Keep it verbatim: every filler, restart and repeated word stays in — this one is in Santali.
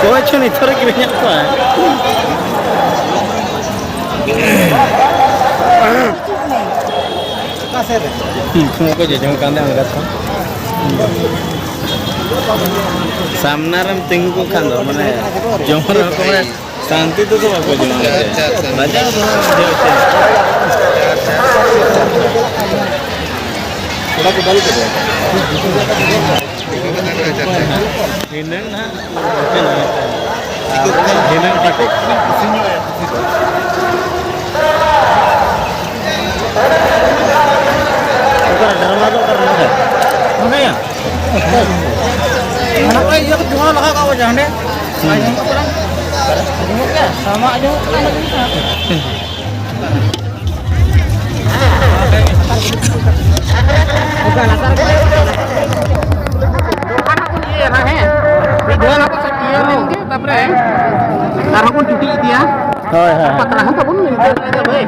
ᱚᱠᱚᱭ ᱪᱚ ᱱᱤᱛᱚᱜ ᱨᱮ ᱠᱤᱨᱤᱧᱮᱫ ᱠᱚᱣᱟ᱾ ᱦᱩᱸ, ᱩᱱᱠᱩ ᱠᱚ ᱡᱚᱡᱚᱢ ᱠᱟᱱ ᱛᱟᱦᱮᱸ ᱚᱱᱠᱟ ᱛᱮ᱾ ᱥᱟᱢᱱᱟ ᱨᱮᱢ ᱛᱤᱸᱜᱩ ᱠᱚᱜ ᱠᱷᱟᱱ ᱫᱚ, ᱢᱟᱱᱮ, ᱡᱚᱢ ᱨᱮᱦᱚᱸ ᱠᱚ, ᱢᱟᱱᱮ, ᱥᱟᱱᱛᱤ ᱛᱮᱫᱚ ᱵᱟᱠᱚ ᱡᱚᱢᱟ᱾ ᱟᱪᱪᱷᱟ, ᱟᱪᱪᱷᱟ, ᱟᱪᱪᱷᱟ᱾ ᱞᱟᱡᱟᱣ ᱫᱚ ᱵᱟᱝ ᱵᱩᱡᱷᱟᱹᱣ ᱦᱚᱪᱚᱭᱟ᱾ ᱛᱷᱚᱲᱟ ᱠᱚ ᱫᱟᱞ ᱠᱮᱫᱟ᱾ ᱦᱤᱱᱟᱹᱝ ᱱᱟᱦᱟᱜ ᱦᱤᱱᱟᱹᱝ ᱯᱟᱴᱤ᱾ ᱚᱠᱟᱨᱮ ᱰᱨᱟᱢᱟ ᱫᱚ ᱚᱠᱟᱨᱮ ᱱᱚᱰᱮ? ᱱᱚᱰᱮ ᱭᱟ? ᱚᱱᱟ ᱠᱚ ᱤᱭᱟᱹ ᱠᱚ ᱫᱷᱩᱣᱟᱹ ᱞᱟᱜᱟᱣ ᱠᱟᱜ ᱠᱚ ᱡᱟ ᱦᱟᱸᱰᱮ᱾ ᱦᱩᱸ᱾ ᱟᱸᱡᱚᱢᱚᱜ ᱠᱟᱱᱟ? ᱟᱸᱡᱚᱢᱚᱜ ᱜᱮᱭᱟ? ᱟᱢᱟᱜ ᱟᱸᱡᱚᱢᱚᱜ ᱠᱟᱱᱟ? ᱟᱸᱡᱚᱢᱚᱜ ᱠᱟᱱᱟ? ᱚᱱᱠᱟ ᱞᱟᱛᱟᱨ ᱠᱚᱨᱮ ᱫᱚᱠᱟᱱ ᱦᱟᱸᱜ ᱵᱚᱱ ᱤᱭᱟᱹᱭᱟ ᱱᱟᱦᱟᱜ, ᱦᱮᱸ? ᱢᱤᱫ ᱫᱷᱟᱣ ᱦᱟᱸᱜ ᱵᱚᱱ ᱤᱭᱟᱹ ᱞᱮᱱ ᱜᱮ, ᱛᱟᱯᱚᱨᱮ ᱟᱨᱦᱚᱸ ᱵᱚᱱ ᱪᱩᱴᱤ ᱤᱫᱤᱭᱟ᱾ ᱦᱳᱭ, ᱦᱳᱭ, ᱦᱳᱭ᱾ ᱯᱟᱛᱲᱟ ᱦᱚᱸ ᱛᱟᱵᱚᱱ ᱢᱤᱫ ᱫᱷᱟᱣ ᱨᱮ ᱵᱷᱟᱹᱭ᱾